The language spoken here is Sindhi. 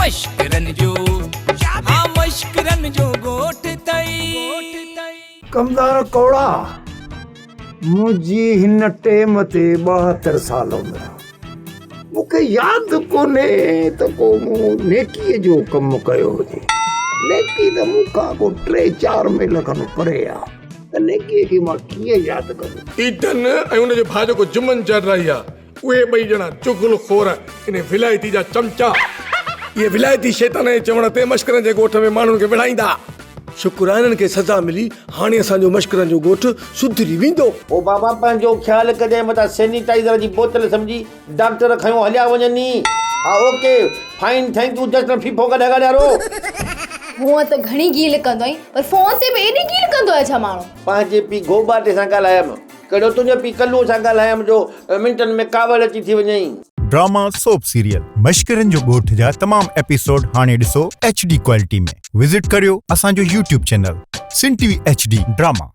مشڪرن جو ها مشڪرن جو ڳوٺ اٿئي. ڪمدار ڪوڙا، منهنجي هن ٽيم تي 72 سال عمر آ. مون کي ياد ڪونهي ته ڪو مون نيڪيء جو ڪم ڪيو هجي. نيڪي ته مون کان ڪو ٽي چار ميل کن پري آ ته نيڪيء کي مان ڪيئن ياد ڪندس. عيدن ۽ ان جو ڀاء جيڪو جمن جرائي آ، اهي ٻئي ڄڻا چغل خور انهي ولايتي جا چمچا. اهي ولايتي شيطان جي چوڻ تي مشڪرن جي ڳوٺ ۾ ماڻهن کي وڙهائيندا. شڪر آهي انهن کي سزا ملي، هاڻي اسان جو مشڪرن جو ڳوٺ سڌري ويندو. او بابا پنهنجو خيال ڪجانء متان سينيٽائيزر جي بوتل سمجهي ڊاڪٽر کنيو هليا وڃن ني. ها okay fine thank you Justin ڦيڦو ڪڍ اڳاڙيارو. هونء ته گهڻي گيل ڪندو آهين پر فون تي به ايڏي گيل ڪندو آهي ڇا ماڻهو. پنهنجي پيء گهوٻاٽي سان ڳالهايم. ڪهڙو تنهنجو پيء ڪلوء سان ڳالهايم جو منٽن ۾ ڪاوڙ اچي ٿي وڃئي. ڊراما سوپ سيريل مشڪرن جو ڳوٺ جا تمام ايپيسوڊ هاڻي ڏسو ايڇ ڊي ڪوالٽي ۾ وزٽ ڪريو اسان جو YouTube channel Sindh T V H D drama.